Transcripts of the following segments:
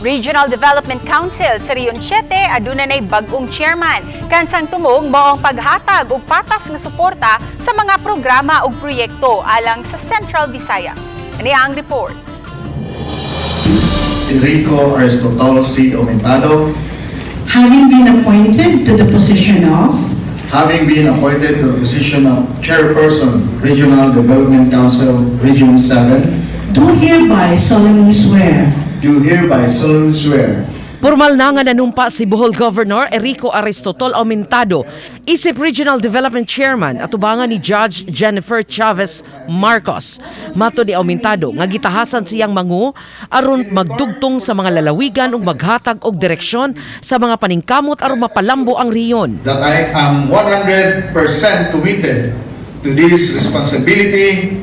Regional Development Council sa Region 7 aduna nay bag-ong chairman. Kansang tumong mao ang paghatag og patas nga suporta sa mga programa ug proyekto alang sa Central Visayas. Ani ang report. Enrico Aristotle C. Aumentado, having been appointed to the position of having been appointed to the position of Chairperson, Regional Development Council, Region 7, do hereby solemnly swear do hereby solemnly swear Pormal na nga nanumpa si Bohol Governor Enrico Aristotol Aumentado isip Regional Development Chairman atubangan ni Judge Jennifer Chavez Marcos. Matod ni Aumentado nga gitahasan siyang mangu aron magdugtong sa mga lalawigan ug maghatag og direksyon sa mga paningkamot aron mapalambo ang rehiyon. That I am 100% committed to this responsibility,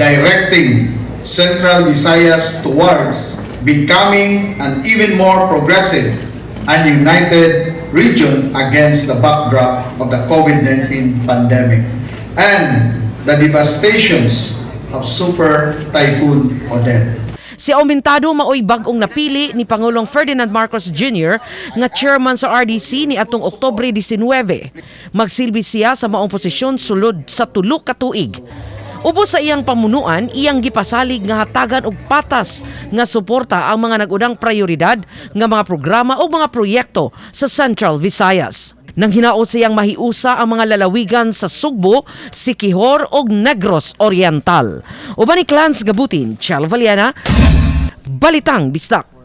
directing Central Visayas towards becoming an even more progressive and united region against the backdrop of the COVID-19 pandemic and the devastations of Super Typhoon Odette. Si Aumentado maoy bag-ong napili ni Pangulong Ferdinand Marcos Jr. nga chairman sa RDC ni atong Oktubre 19. Magsilbi siya sa maong posisyon sulod sa 3 ka tuig. Ubos sa iyang pamunuan, iyang gipasalig nga hatagan og patas nga suporta ang mga nag-unang prioridad nga mga programa o mga proyekto sa Central Visayas. Nang hinaot siyang mahiusa ang mga lalawigan sa Sugbo, Siquijor ug Negros Oriental. Uban ni Clans Gabutin, Chalo Valiana, Balitang Bisdak.